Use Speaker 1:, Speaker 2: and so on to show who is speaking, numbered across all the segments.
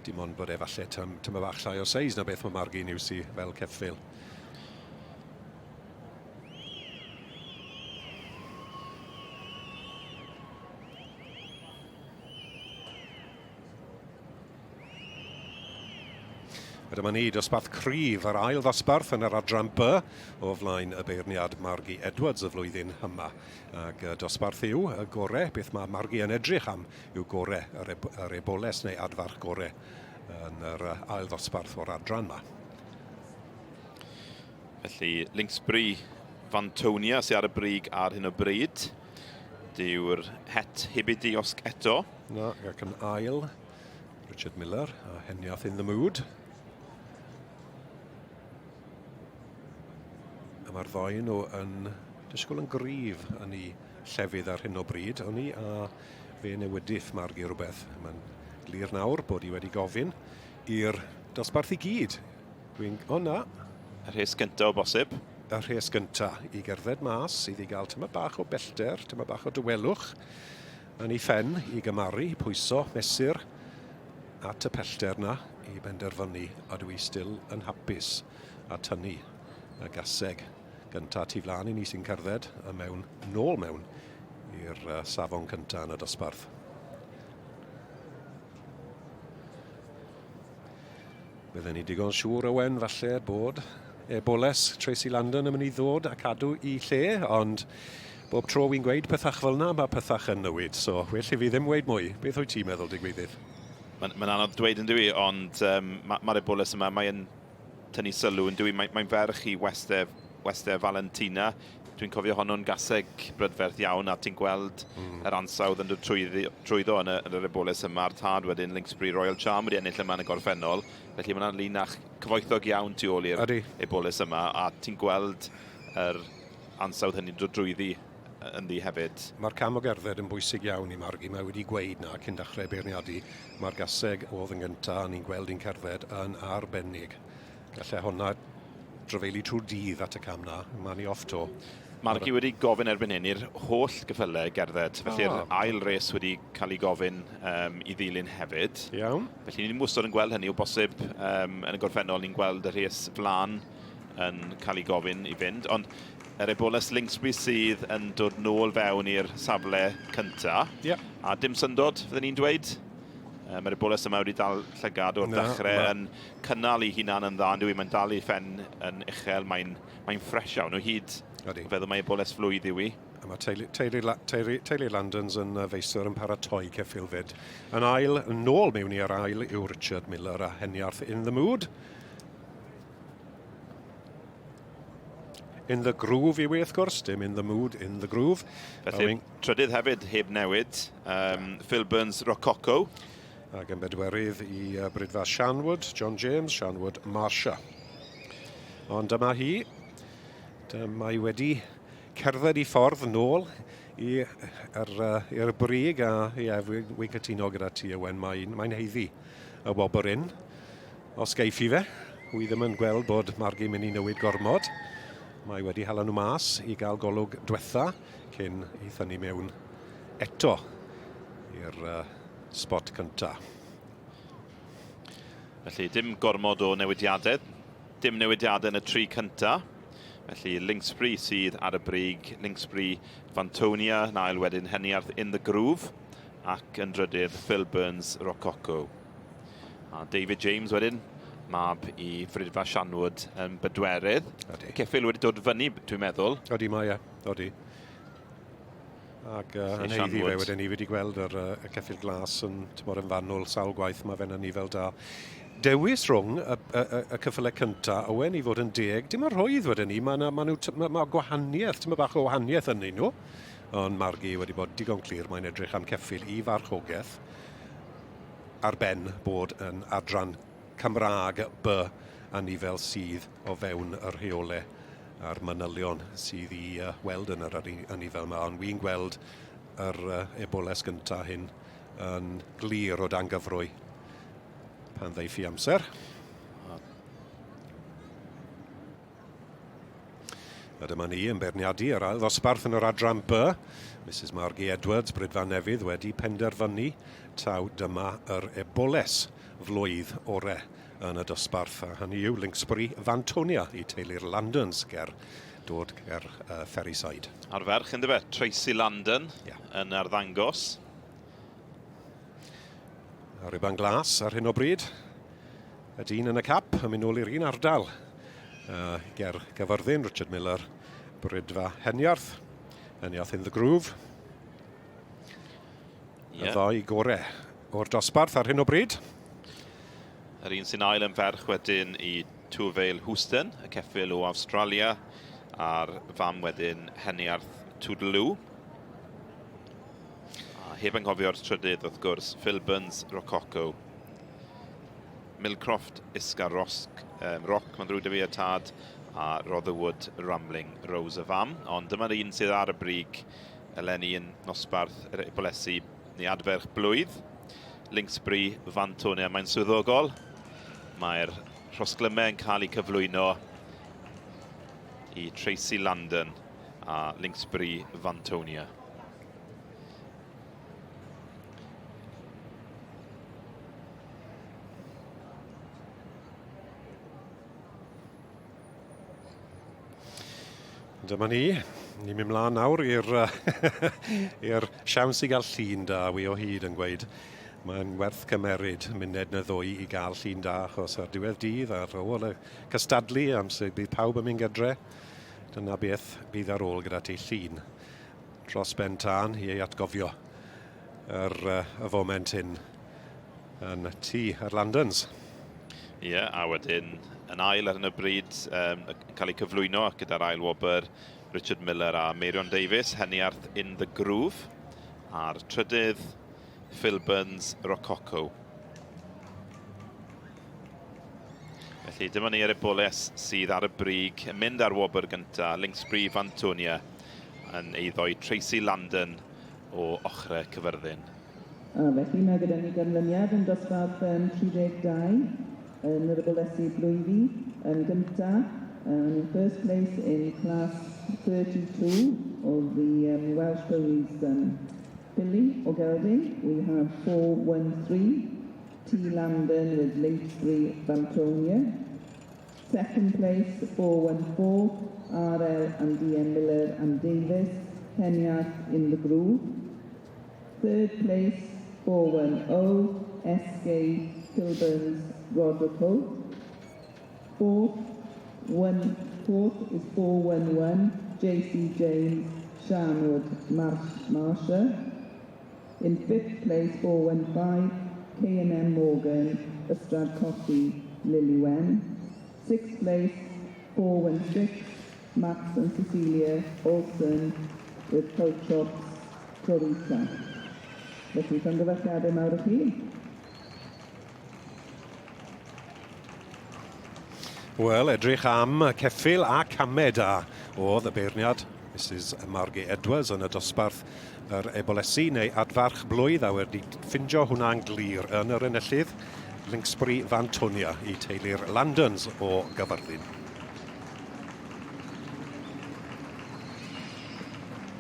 Speaker 1: Dim ond bod e falle tym, tyma bach llai o seis na beth mae Margi'n iwsi fel ceffyl. A dyma ni, dosbarth cryf yr ail ddosbarth yn yr adran B o flaen y beirniad Margie Edwards y flwyddyn yma. Ac dosbarth yw y gore, beth mae Margie yn edrych am yw gore yr, eb yr eboles neu adfarch gore yn yr ail ddosbarth o'r adran yma.
Speaker 2: Felly, Linksbury Fantonia sydd ar y brig ar hyn o bryd. Dyw'r het heb ei diosg eto.
Speaker 1: Na, ac yn ail, Richard Miller a Heniath in the Mood. A mae'r ddoi nhw yn disgwyl yn gryf yn ei llefydd ar hyn o bryd. O'n i a fe newidith Margi rhywbeth. Mae'n glir nawr bod hi wedi gofyn i'r dosbarth i gyd. Dwi'n... O na.
Speaker 2: Y rhes gyntaf o bosib.
Speaker 1: Y rhes gyntaf i gerdded mas, iddi gael tyma bach o bellter, tyma bach o dywelwch yn ei phen i gymaru, pwyso, mesur at y pellter na i benderfynu a dwi still yn hapus a tynnu y gaseg gynta tu flaen i ni sy'n cerdded a mewn, nôl mewn i'r safon cynta yn y dosbarth. Bydden ni digon siŵr, Owen, falle bod eboles Tracy Landon yn mynd i ddod a cadw i lle, ond bob tro wy'n gweud pethach fel yna, mae pethach yn newid, so well i fi ddim weud mwy. Beth wyt ti'n meddwl digwyddydd?
Speaker 2: Mae'n ma anodd dweud yn dwi, ond um, mae'r ma eboles yma, mae'n tynnu sylw yn dwi. Mae'n mae ferch i Weste, Weste Valentina. Dwi'n cofio honno'n gaseg brydferth iawn a ti'n gweld mm. yr ansawdd yn dod trwyddi, trwyddo yn, y, yn yr eboles yma. A'r tad wedyn, Linksbury Royal Charm wedi ennill yma yn y gorffennol. Felly mae yna linach cyfoethog iawn tu ôl i'r eboles yma a ti'n gweld yr ansawdd hynny'n dod drwyddi ynddi hefyd.
Speaker 1: Mae'r cam o gerdded yn bwysig iawn i Margi. Mae wedi gweud na cyn dechrau beirniadu. Mae'r gaseg oedd yn gyntaf, ni'n gweld hi'n cerdded yn arbennig. Gallai honna drafeili trwy'r dydd at y cam na. Mae ni off to.
Speaker 2: Margi wedi gofyn erbyn hyn i'r holl gyffylau gerdded, felly'r oh. ail res wedi cael ei gofyn um, i ddilyn hefyd.
Speaker 1: Iawn.
Speaker 2: Felly ni ddim wastad yn gweld hynny o bosib um, yn y gorffennol ni'n gweld y rhes flan yn cael ei gofyn i fynd, ond yr eboles Linksby sydd yn dod nôl fewn i'r safle cynta.
Speaker 1: Yeah.
Speaker 2: A dim syndod, fydden ni'n dweud. Mae'r eboles yma wedi dal llygad o'r dechrau yn cynnal ei hunan yn dda, yn dyw i? Mae'n dal ei phen yn uchel, mae'n mae ffres iawn o hyd.
Speaker 1: Ydy.
Speaker 2: Feddwl mae eboles flwydd yw i.
Speaker 1: A mae teulu, teulu, teulu, teulu Landons yn feistr yn paratoi ceffyl fyd. Yn ail, yn nôl mewn i'r ail yw Richard Miller a Heniarth in the Mood. In the Groove yw i wrth gwrs, dim in the mood, in the groove.
Speaker 2: Felly, trydydd hefyd heb newid, um, Phil Burns Rococo.
Speaker 1: Ac yn bedwerydd i Brydfa Shanwood, John James, Shanwood Marsha. Ond dyma hi, dyma hi wedi cerdded i ffordd nôl i'r brig a ie, wy'n wy cytuno gyda ti Owen, mae'n mae haeddu y wobr un. Os geiff i fe, wy ddim yn gweld bod Margi'n mynd i newid gormod. Mae wedi hala nhw mas i gael golwg dwetha cyn i thynnu mewn eto i'r uh, spot cynta.
Speaker 2: Felly dim gormod o newidiadau. Dim newidiadau yn y tri cynta. Felly Linksbury sydd ar y brig, Linksbury Fantonia, yn ail wedyn Heniarth in the Groove, ac yn drydydd Phil Burns Rococo. A David James wedyn, mab i Fridfa Shanwood yn bedwerydd.
Speaker 1: Odi.
Speaker 2: Ceffyl wedi dod fyny, dwi'n meddwl.
Speaker 1: Odi, mae e. Odi. Ac uh, yn heiddi fe wedyn ni wedi gweld yr, uh, y ceffyl glas yn tymor yn fanwl sawl gwaith mae fe'n anifail da. Dewis rhwng y, y, y, y cyffyle cynta, Owen, i fod yn deg, dim yn rhwydd wedyn ni, mae, ma, nhw, ma, ma gwahaniaeth, tyma bach o wahaniaeth yn nhw. Ond Margi wedi bod digon clir, mae'n edrych am ceffyl i farchogaeth ar ben bod yn adran Cymraeg B anifail sydd o fewn y rheole a'r manylion sydd i weld yn yr anifail yma, ond wi'n gweld yr eboles gynta hyn yn glir o dan gyfrwy pan ddeiff i amser. A dyma ni yn beirniadu yr ail ddosbarth yn yr adran B. Mrs Margie Edwards, Brydfa Nefydd, wedi penderfynu taw dyma yr eboles flwydd ore yn y dosbarth, a hynny yw Linksbury Fantonia i teulu'r Landons ger dod ger Ferryside.
Speaker 2: A'r ferch yndyfe, Tracy Landon, yeah, yn arddangos.
Speaker 1: A Ruban Glas ar hyn o bryd. Y dyn yn y cap yn mynd nôl i'r un ardal ger Gyfyrddin, Richard Miller, Brydfa Heniarth. Heniarth in the Groove. Yeah. Y ddoi gore o'r dosbarth ar hyn o bryd.
Speaker 2: Yr un sy'n ail yn ferch wedyn i Tuvail Houston, y ceffyl o Awstralia, a'r fam wedyn Heniarth Toodaloo. A heb anghofio'r trydydd wrth gwrs, Phil Burns Rococo. Millcroft Isca Rosc, Rock, mae'n ddrwg 'da fi, y tad, a Rotherwood Rambling Rose y fam. Ond dyma'r un sydd ar y brig eleni yn nosbarth yr Ebolesi neu adferch blwydd. Linksbury Fantonia, mae'n swyddogol. Mae'r rhosglymau yn cael eu cyflwyno i Tracy Landon a Linksbury Fantonia.
Speaker 1: Dyma ni. Ni'n mynd mlaen nawr i'r i'r siawns i gael llun da. Wi o hyd yn gweud mae'n werth cymeryd muned neu ddwy i gael llun da, achos ar diwedd dydd, ar ôl y cystadlu, amser bydd pawb yn mynd gydre, dyna beth bydd ar ôl gyda ti llun dros ben tân i ei atgofio yr, y foment hyn yn tŷ yr Landons.
Speaker 2: Ie, yeah, a wedyn yn ail ar hyn o bryd yn cael ei cyflwyno gyda'r ail wobr Richard Miller a Meirion Davies, Heniarth in the Groove, a'r trydydd Phil Burns Rococo. Felly dyma ni ar y boles sydd ar y brig, yn mynd ar wobr gyntaf, Linksbury Fantonia yn eiddo i Tracy Landon o ochrau Cyfyrddin.
Speaker 3: A felly mae gyda ni ganlyniad yn dosbarth 32 yn yr Abolesi Blwyddi yn gynta, and in first place in class 32 of the Welsh Ponies Filly or Gelding, we have 413 T Landon with Linksbury Bantonia. Second place 414 RL and DM Miller and Davis, Heniarth in the Groove. Third place 410 SK Kilburns Rodrico. Fourth, one, fourth is 411 JC James Shanwood Marsha. In fifth place 415 K&M Morgan Ystrad Coffee Lily Wen. Sixth place 416 Max and Cecilia Olsen with Coach Florita. Felly, llongyfarchiadau mawr i chi.
Speaker 1: Wel, edrych am y ceffyl a camed a oedd y beirniad Mrs Margie Edwards yn y dosbarth yr ebolesi neu adfarch blwydd a wedi ffindio hwnna'n glir yn yr enillydd Linksbury Fantonia i teulu'r Landons o Gaerfyrddin.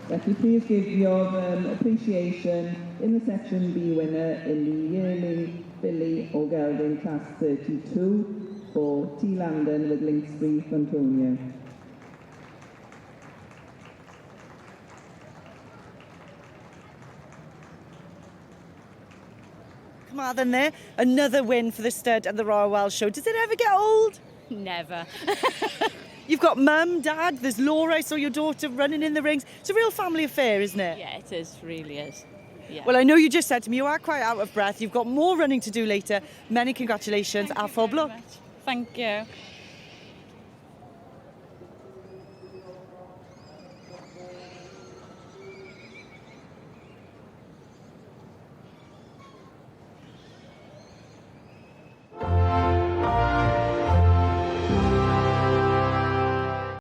Speaker 3: Felly, please give your appreciation in the section B winner in the yearling filly or gelding class 32 for T Landon with Linksbury Fantonia.
Speaker 4: Carmarthen there, another win for the stud at the Royal Welsh Show. Does it ever get old?
Speaker 5: Never.
Speaker 4: You've got mum, dad, there's Laura, I saw your daughter running in the rings. It's a real family affair, isn't it?
Speaker 5: Yeah, it is, really is. Yeah.
Speaker 4: Well, I know you just said to me you are quite out of breath. You've got more running to do later. Many congratulations.
Speaker 5: Thank
Speaker 4: a
Speaker 5: you
Speaker 4: phob
Speaker 5: very
Speaker 4: lwc.
Speaker 5: much. Thank you.